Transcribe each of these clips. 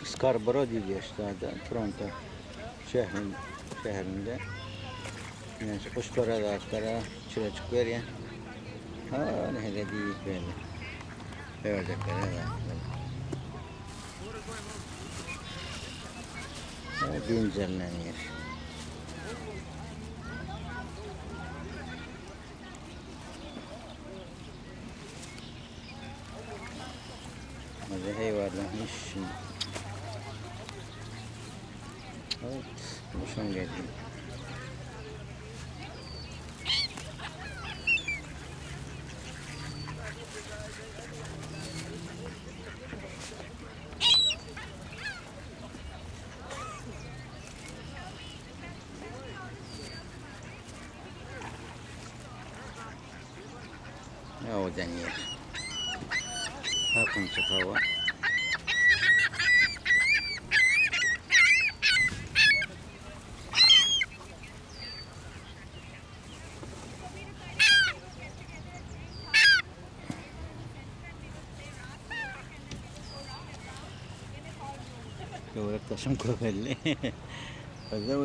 Skarboro diýilýär şu taýda, Toronto şäheriň şäherinde. Ýöne şu guşlara zatlara çüreçik berýär. Ha, nähili diýip berdi. Ördeklere zatlara. Dynç alnan ýer. Maze heýwanlaryň hiç Evet, boşan geldi. Owadan ýer. Salkynçyk howa. Töwerek daşam köpeldi. Özde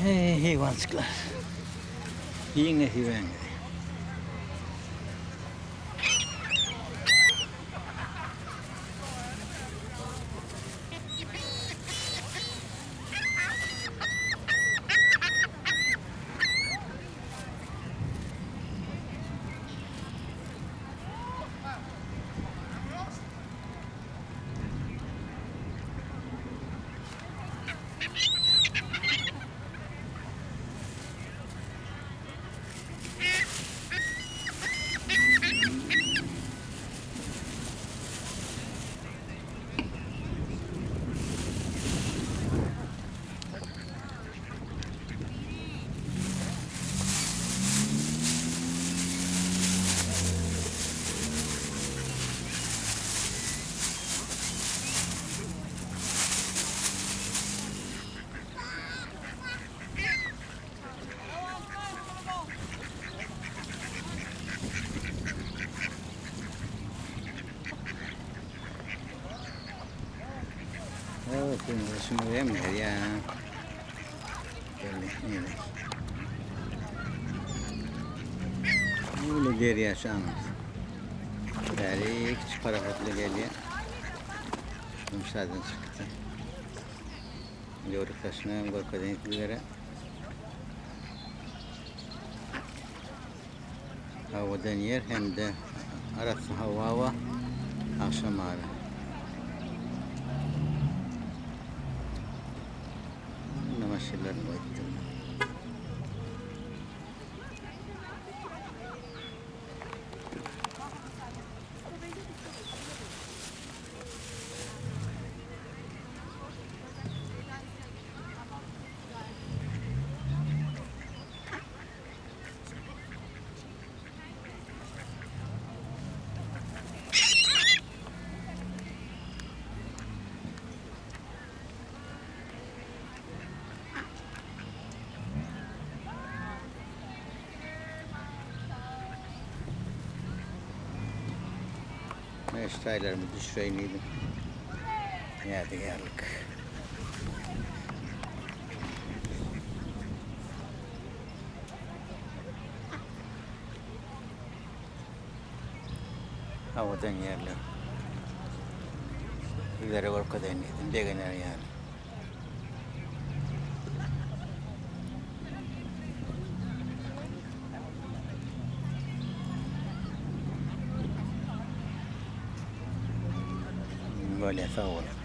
Hey, hayvancıklar. Yiyin nesibeňizi. Uly derýa şu aňyrsy. Bäri kiçi parahodly gelýär. Şadan çykdy. Ýörük daşyny hem görkezeýin sizlere. Owadan ýer hem-de arassa howa bar. Agşam ara. Munda maşynlaryny goýupdyrlar. Men şu taýlarymy düşüreýin diýdim. Ýadygärlik. Owadan ýerler. Sizlere görkezeýin diýdim, begener ýaly. Bolýa, sag boluň.